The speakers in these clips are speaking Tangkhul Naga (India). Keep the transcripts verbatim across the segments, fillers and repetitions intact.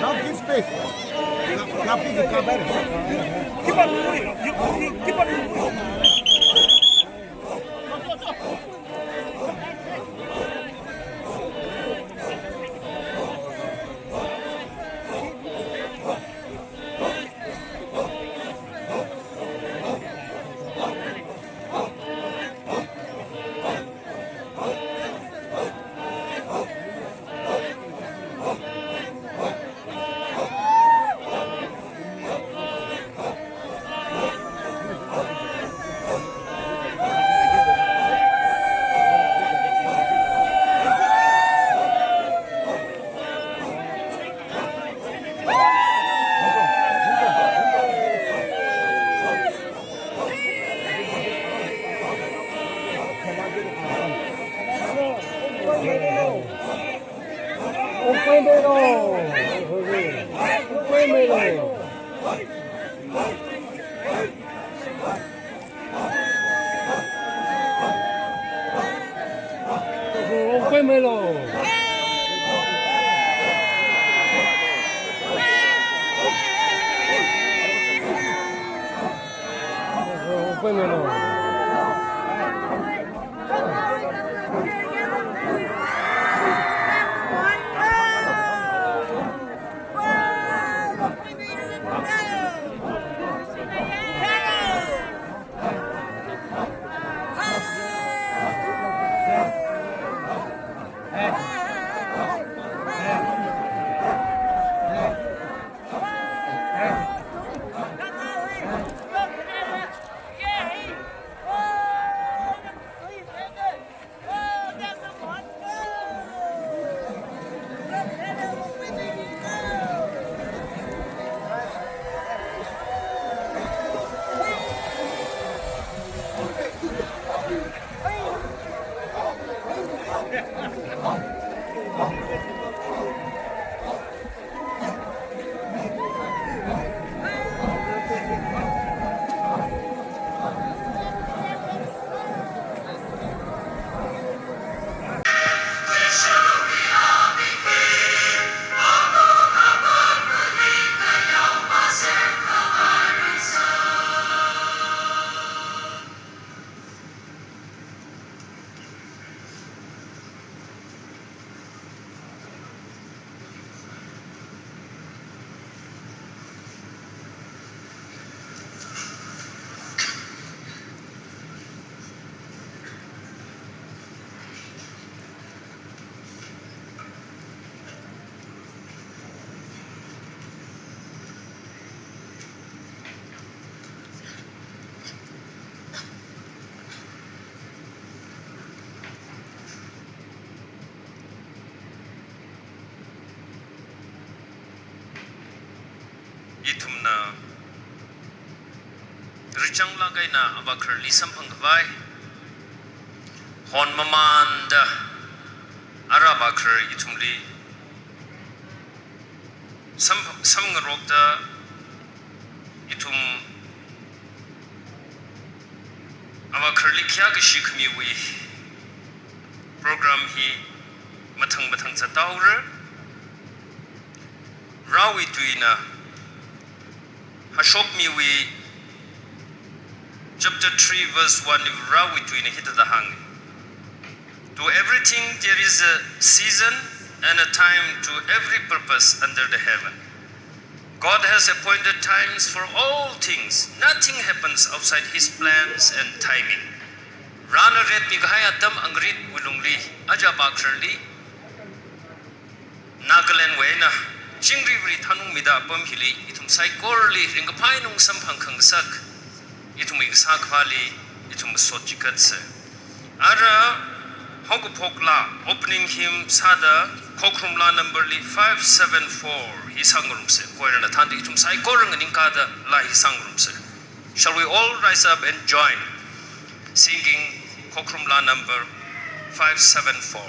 Now give space. Now, now pick the cover. Ithumna richanglāk eina avākhararli samphang khavai, hon mamānda ara avākharar ithumli sam, samngarokta, ithum avākhararli khayākashi khamiwui program hi mathang mathang zathaora. Varewui tuina, Hashokmiwui chapter three verse one li Varewui tuina hithāda hānga: To everything there is a season and a time to every purpose under the heaven. God has appointed times for all things. Nothing happens outside His plans and timing. Varena retmi kahai atam angaritwui lungli, aja avākhararli, Nagalandwui eina chingri vāri thanungmida apam hili ithum saikorali ringkaphā eina samphang khangasak, ithumwui kasā akhali ithum masot chikatsa. Ara haokaphok laa, opening hymn sāda Khokharum laa number li five seven four hi sāngarumsa. Choir na thānda ithum saikora nganingkāda laa hi sāngarumsa. Shall we all rise up and join singing Khokharum laa number five seven four?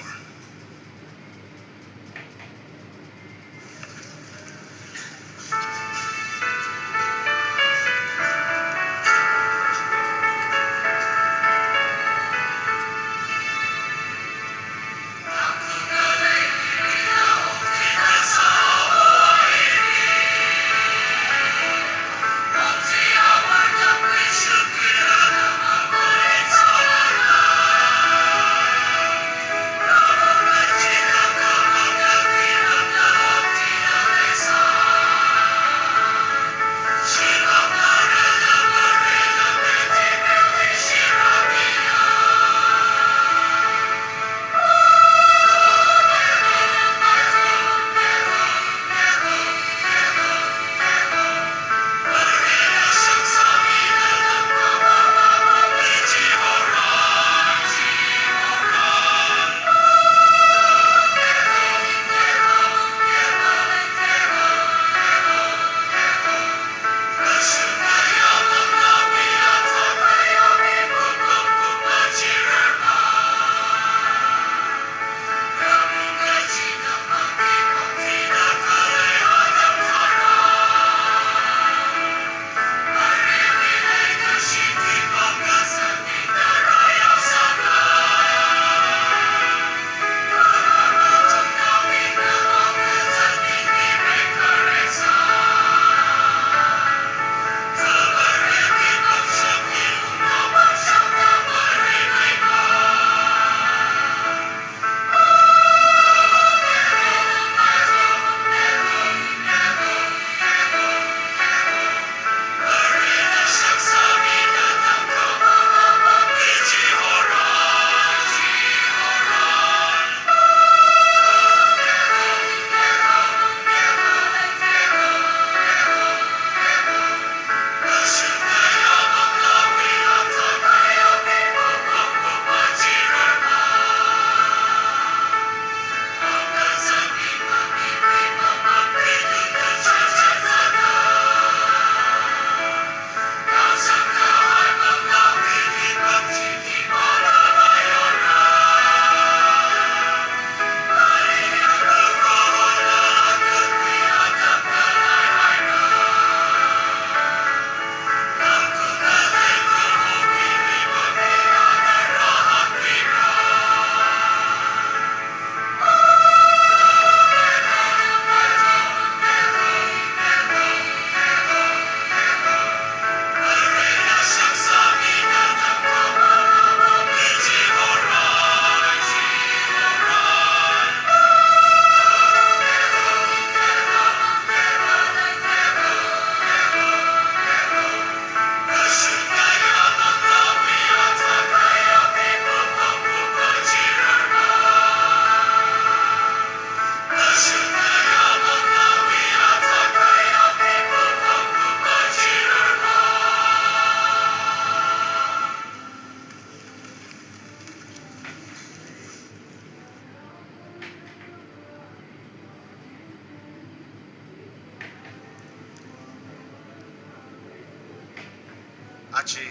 Aja,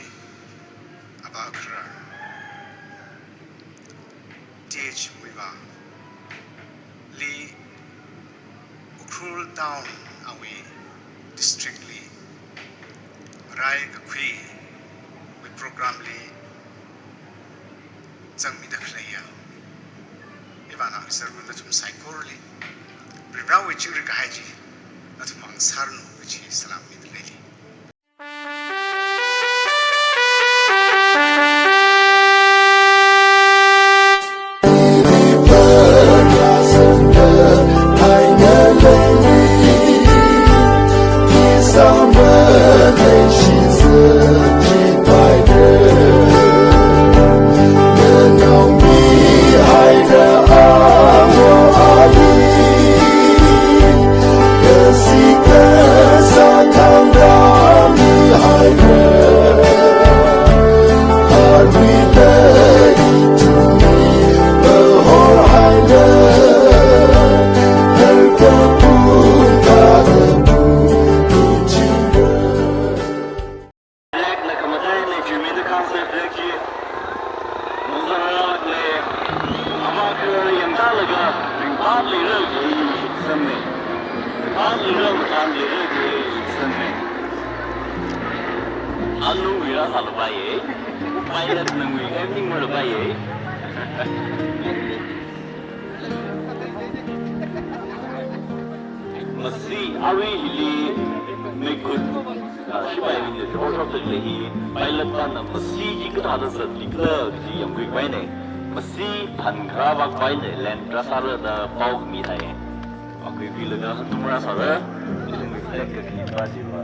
Aba Kharar, T H Muivah li Ukhrul Town awui district li rai kakhuiwui program li zangmida khaleiya ivānaoserun nathum saikorali Varivarāwui chingri kahai chi nathum mang sāranu kachi salam mida leili. Lek na kamatai na jumida khangsai lek chi. Mungzanglak le. Aba Kharar yangtālaga ringphālira kaji shitsangna. Ringphālira, matanlira kaji shitsangna. Anu vira salupaiye. Pilot nangwui aiming malupaiye. Masi arui hili meikhut, ah, shipaibingna shokshok chili hi, pilot pana masi hi kathāda zatlikhala kaji yangkhuipaina. Masi thankharā vākpaina, land rāsāra da pao khami thai. Akhui khuilaga hanthum rāsāra, ithumwui flag kapi pa jiva.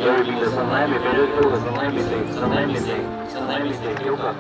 Yarui bingna sangnai mi, pere kyo ka sangnai mi se, sangnai mi se, sangnai mi se, kyo ka.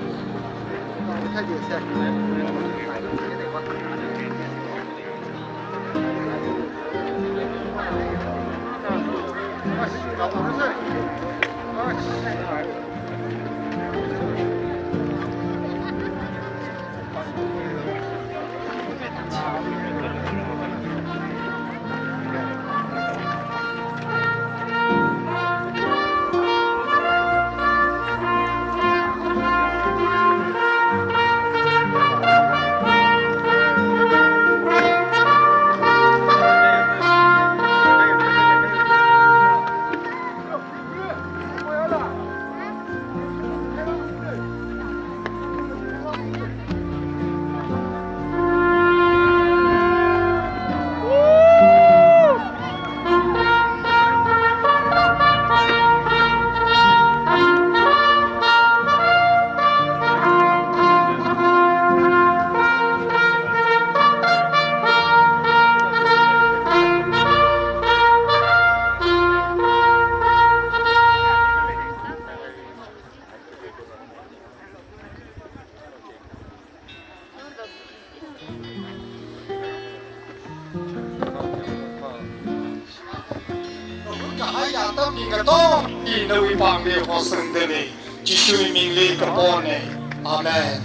Tammi katonga nawui pāngli hosangdalei. Jishuwui mingli kapona. Amen.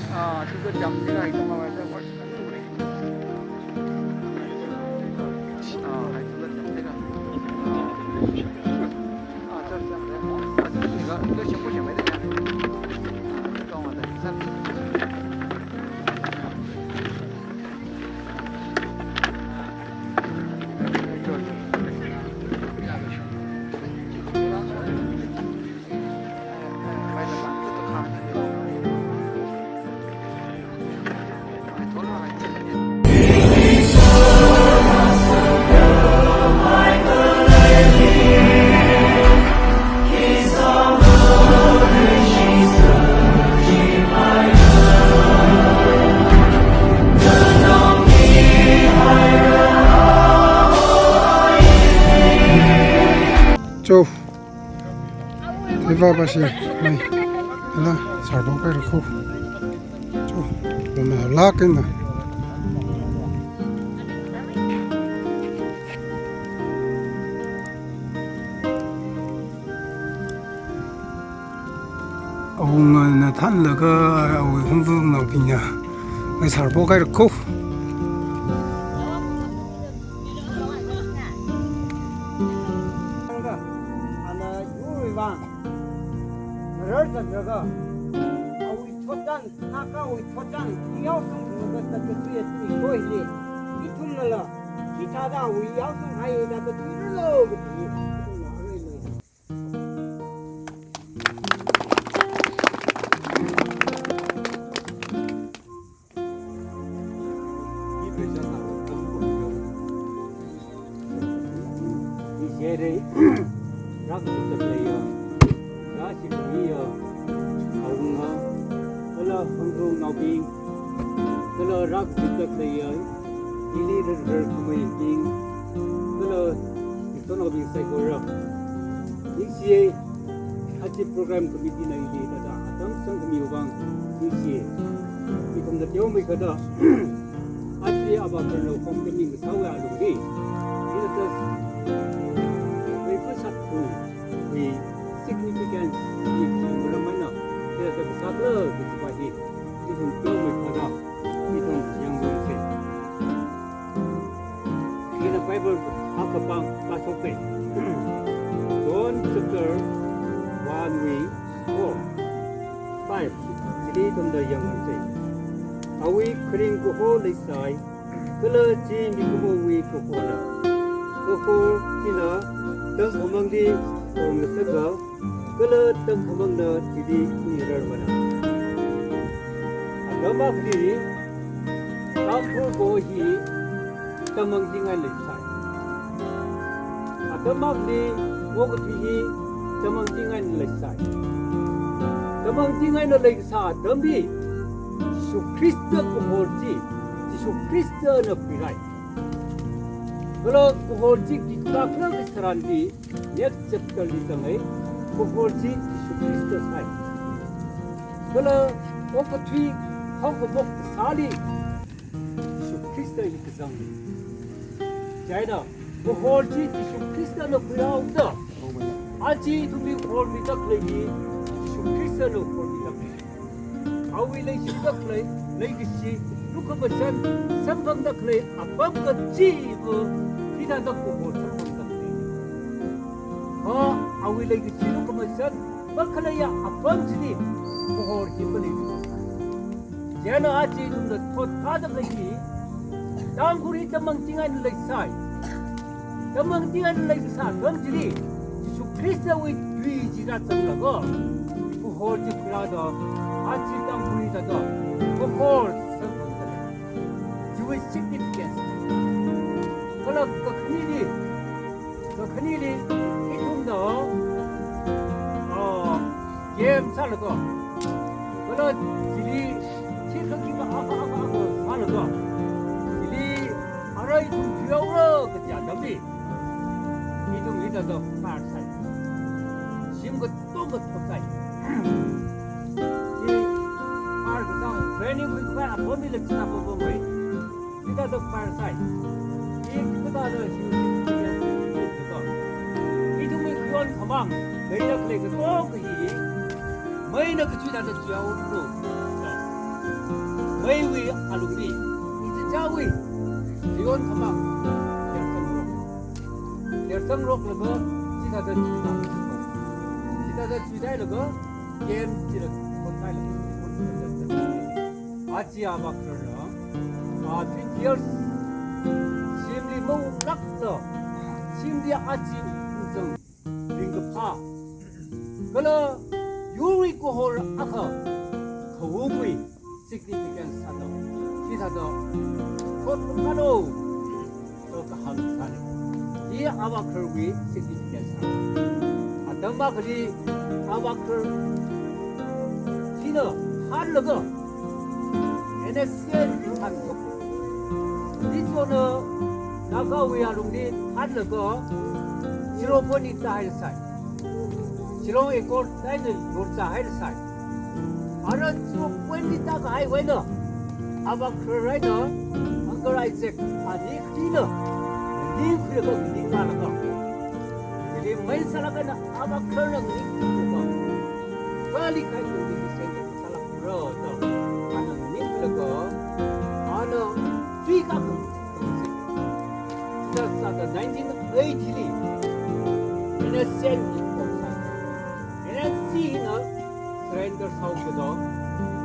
Cho. Iva ba shi. Mai. Ila, sarbo kai rukho. Cho. Mama lak ina. Awungana thanlaga awui Hungvungnaobingna ngai sarbo kai rukho. Ana yurwui vang ngarar zangraga, awui thotchan, Nagawui thotchan, yaosang zangraga, tattatui atui soili, ithumnala, hithāda awui yaosang haida tattatui ralo kaji, ithumna arui mai. Ijere, rak sitap leiya, rak sitap leiya, awunga, kala Hungvungnaobing, kala rak sitap leiya, ili rar rar khameibing, kala ithumnaobing saikora. Ningshiya, aja program committee na ili thāda atam sangkhamiwui vang ningshiya. Ithumna teomeikha da, aja āva khararnao homecoming kasāwui alungli, Jesus, Christmas wui significance hi khi maram eina, Jesus kasā khala kajiva hi, ithum teomeikha da, ithum yangngarumsa. Ina Bible akha pāng pāshoksa. John chapter one wui four, five. Chili ithumna yangngarumsa. Awui kharing kaho leisai, kala chi mikumowui kahona. Kaho china tangkhamangli horngasaka, kala tangkhamangna chili khuirarmana. Atam akhali, Tangkhul kaho hi tangmangting eina leisai. Atam akhali, okathui hi tangmangting eina leisai. Tangmangting eina leikasā atamli, Jishu Khrista kahor chi, Jishu Khristana khuirai. Kala kahor chi khi kala kala tharanli, next chapter li zangai, kahor chi Jishu Khrista sai. Kala okathui haokaphok kasāli, Jishu Khrista hi kazang. Chieina, kahor chi Jishu Khristana khuihaoda, aja ithumli hormida khalei hi, Jishu Khristana hormida khalei. Awui leishida khalei, leikashi, lukhamashan, samphangda khalei apam kachiva, hithāda kahor samphangda khalei. Kha awui leikashi, lukhamashan makhaleiya apam chili kahor hi maleithu. Chieina aja ithumna thot thāda khalei hi, Tangkhul hi tangmangting eina leisai. Tangmangting eina leikasā atam chili, Jishu Khristawui tui chi rāzanglaga, kahor chi khuirāda, aja Tangkhul hi thāda kahor samphangda lei. Chiwui significance. Kala kakhaneli, kakhaneli, ithumna, ah, game sālaga, kala chili, chi khaki akha, akha, akha sālaga, chili arui ithum thuihaora kaji atamli, ithum hithāda fire sai. Shim katonga thot sai. Chi fire kasā, training khuikhavai apamli leikasā apam mai. Hithāda fire sai. Hikathāda hi, ithumwui khayon mang, leida khalei katonga hi, meina kachui thāda chuihaolu. Meiwui alungli, ichichāwui khayon khamang, khersangrok. Khersangroklaga, chithāda chuihaolu. Chithāda chuihailaga, camp chila khonhailaga, aja avākhararna, ah, twenty years, shimli mawunglākla, shimli aja ungzang ringkaphā, kala yurwui kahor akha khaungwui significance sāda, chithāda thotpamlu da kahāng sāli. Hi avākhararwui significance sā. Atam akhali avākharar hina hānlaga, N S C N li thānthok. Nichona Nagawui alungli hānlaga, zero point li tāhaisai. Shillong Accord eina yorchāhaisai. Ara zero point li tākahaiwui eina, avākharar eina, Uncle Isaac, ani khalina, ningkhuilaga, ningmalaga. Chili mei sālaga eina avākhararna ningkhuilaga, kali khai tungli sāda sālākra da, ana ningkhuilaga, ana chuikakā. Chithāda sāda nineteen eighty li, N S C N li form sāi. N S C N hina surrender sāhaokida,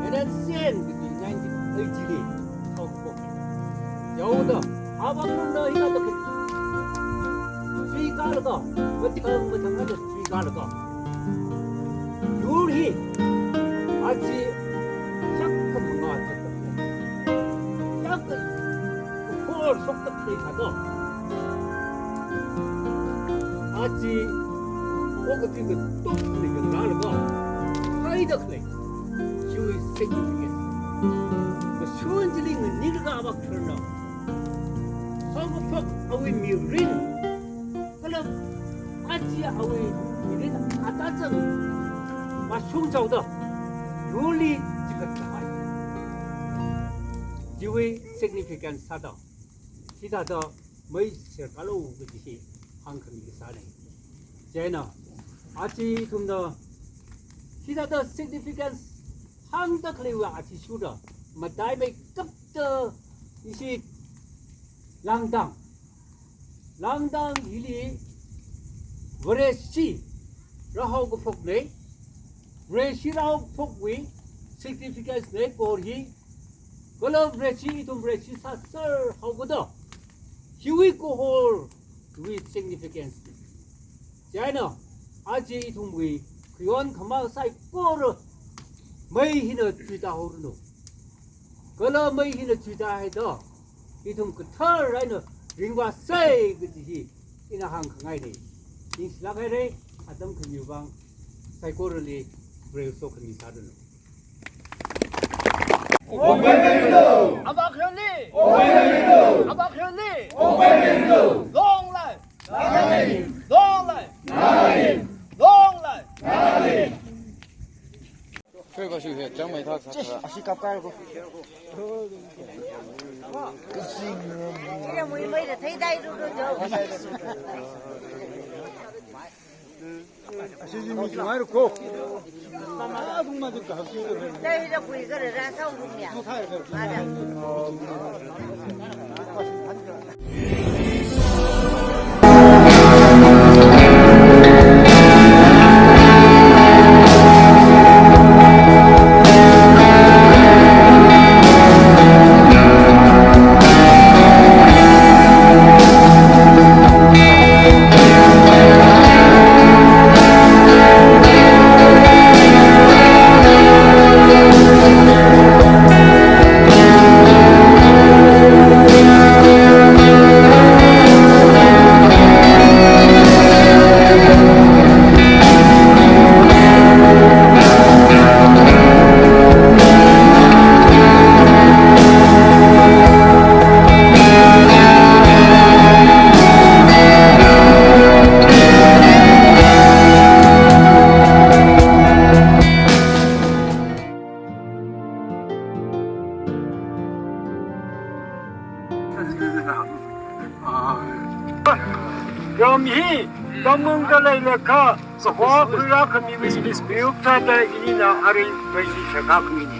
N S C N hina nineteen eighty li haophok. Yaoda, avākhararna hithāda kha, chuikalaga, mathang mathang eina chuikalaga, yur hi aja shākha mangā zatda khalei, shākha kakhor shokda khalei thāda, aja okathui katongali ngalālaga, haida khalei, chiwui significance. Mashun chili nganinglaga avākhararna, haokaphok awui mirin, kala aja awui mirin atazang mashung chaoda, yurli chikatkahai, chiwui significance sāda, hithāda mei serkalu kaji hi hāngkhami kasāna. Chieina, aja ithumna hithāda significance hāngda khaleiwui athishurda, mataimeikapta ishi Langdang, Langdang hili Vareshi rāhaokaphokna, Vareshi rāhaokaphokwui significance na kahor hi, kala Vareshi ithum Vareshi sāser haokida, hiwui kahorwui significance na. Chieina, aja ithumwui khayon khamang saikora mei hina chuitāhaoranu. Kala mei hina chuitāhaida, ithum kathar eina ringvāsei kaji hi ina hāngkhangaina. Ningshilāk haira, atam khamiwui vang saikorali Varena sokhami sāranu. Avākhararli! Avākhararli! Long life! Long life! Long life! Kei kashi he, chang mai thak thak. Ashi kap kai ko. Ina mui mai da thai dai ru ru jo. Ashi ji mi mai ru ko. Adung ma ji ka shi. Dai da kui ga ra sa ru nya. Ada. Ram hi, kamung kalei lekha, Kaho khuirā khamiwui list biu thāda inina arui twenty shaka khami ni.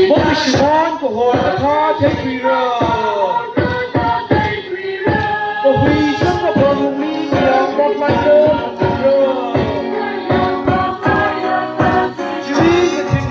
Mokashimon kahor kathā theikhuira. Kahui samkaphang mi miyang moklai lo khuira. Chili kathing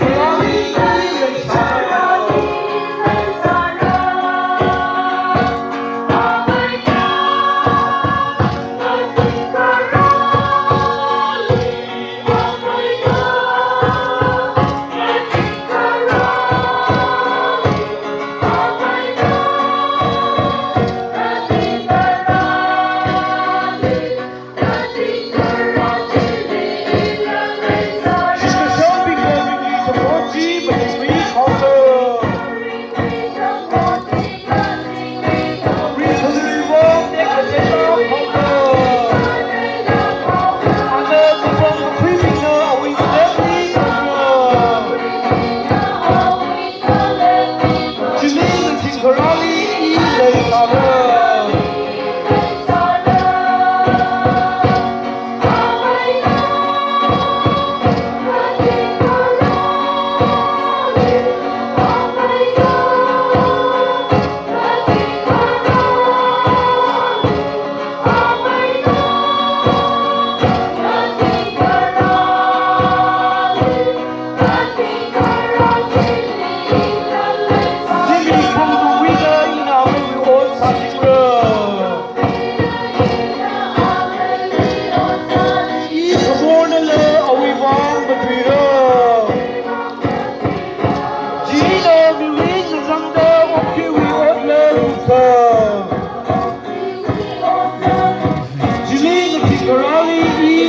kharāli i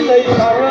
leisāra.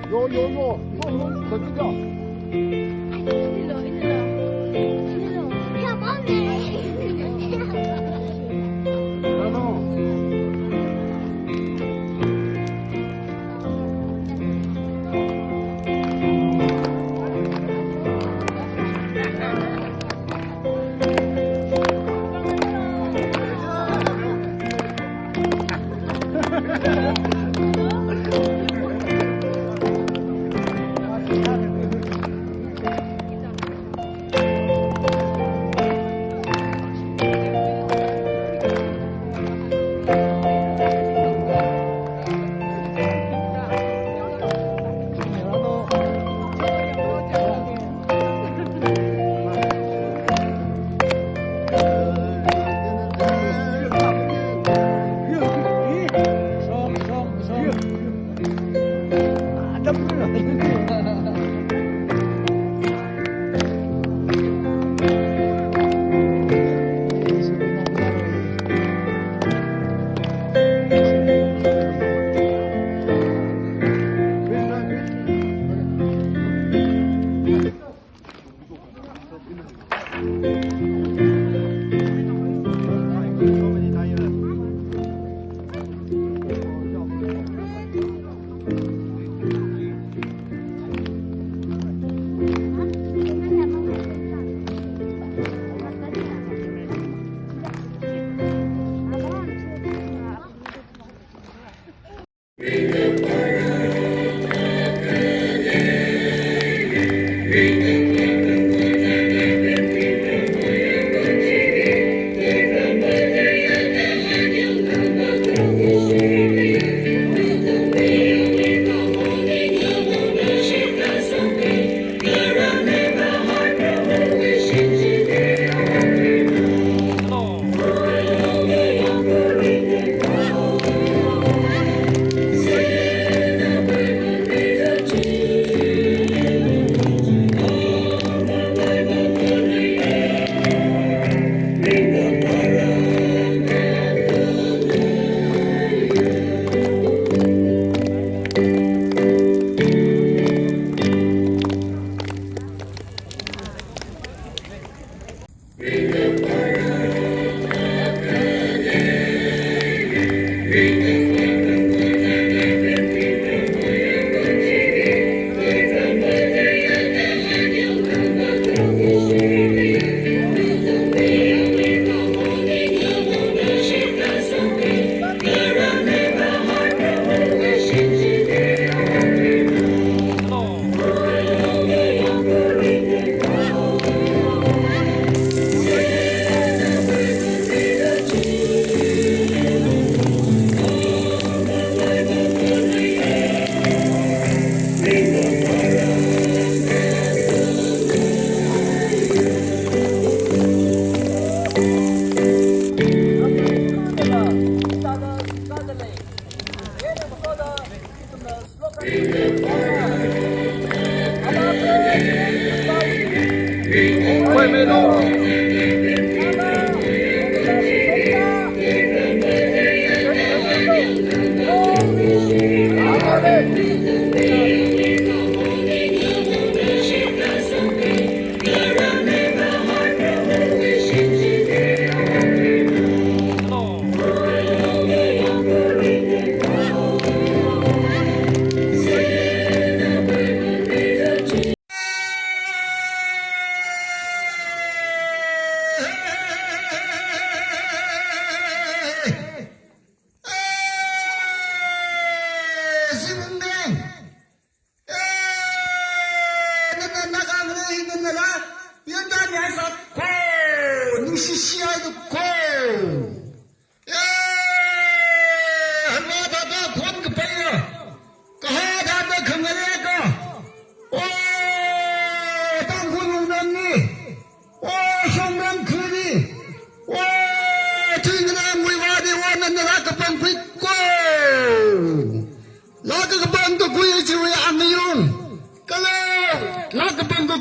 Yo, yo, yo, yo, yo, yo, yo.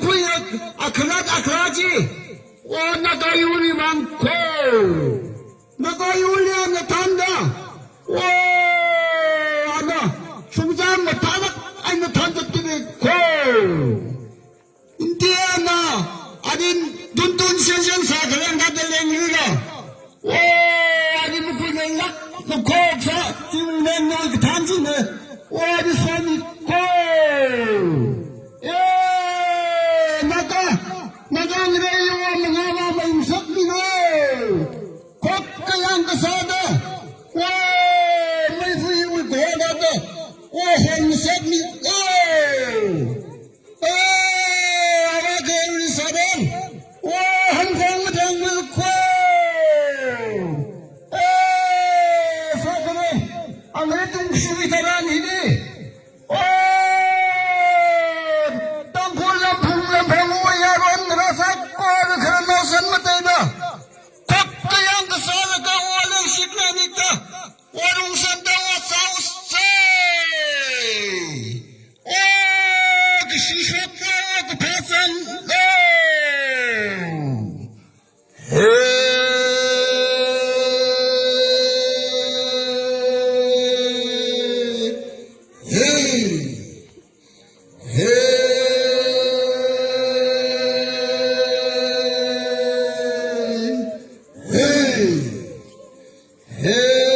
Khuiya, akhalat akhalachi. O, Naga yurli vang kho. Naga yurli ana thanda. O, ana, shungzam mathālāk eina thanda tini kho. India na, arin tuntun shenshen sākhaleng kata lenglila. O, arin mukhui lenglāk, mukhok sā, chingmeng no kathan chine. O, arin sāmi kho. E, Naga, Naga ngarei yo mangava mai ngasakmi no. Khokkha yangkasāda. O, mai fui ui khodada. O, hong ngasakmi. O. E, Avākhali sādang. O, hangkhong madang mai kho. E, sākhangai. Angretung sui tharan hili. O, Tangkhul lamphung lamphang o yaron rāsā kho khararnao san mataida. Khokkha yangkasālaga o lengshit nanikta. O rungsanda o sāusei. O, kashi shokna o kaphā zanglo. Hey, hey, hey, hey. Hey! Hey!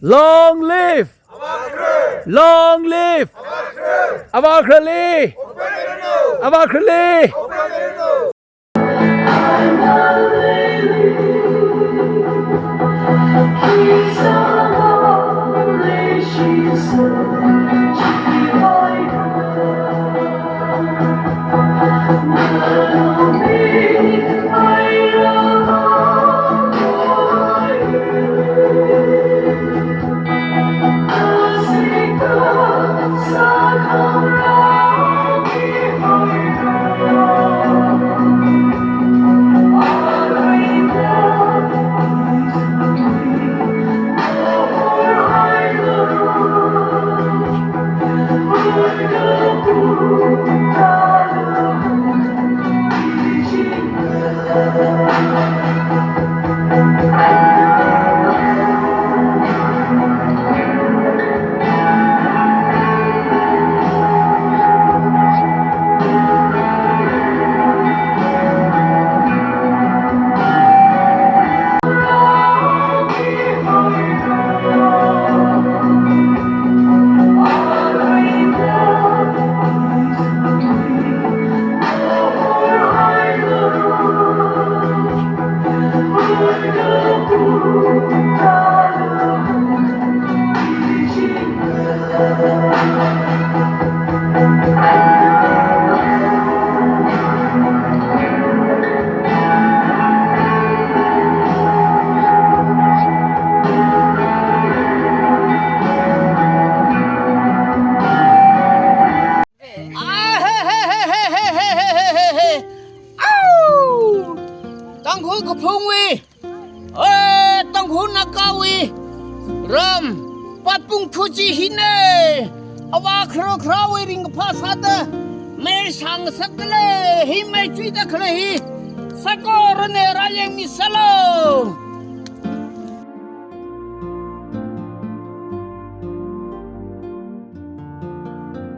Long live! Long live! Avākhararli! Avākhararli! Patpung thu chi hina. Ava kharao kharawui ringkaphā sāda mei sāngasakda lei, hi mei chuida khalei hi. Saikorana rāyangmi sālu.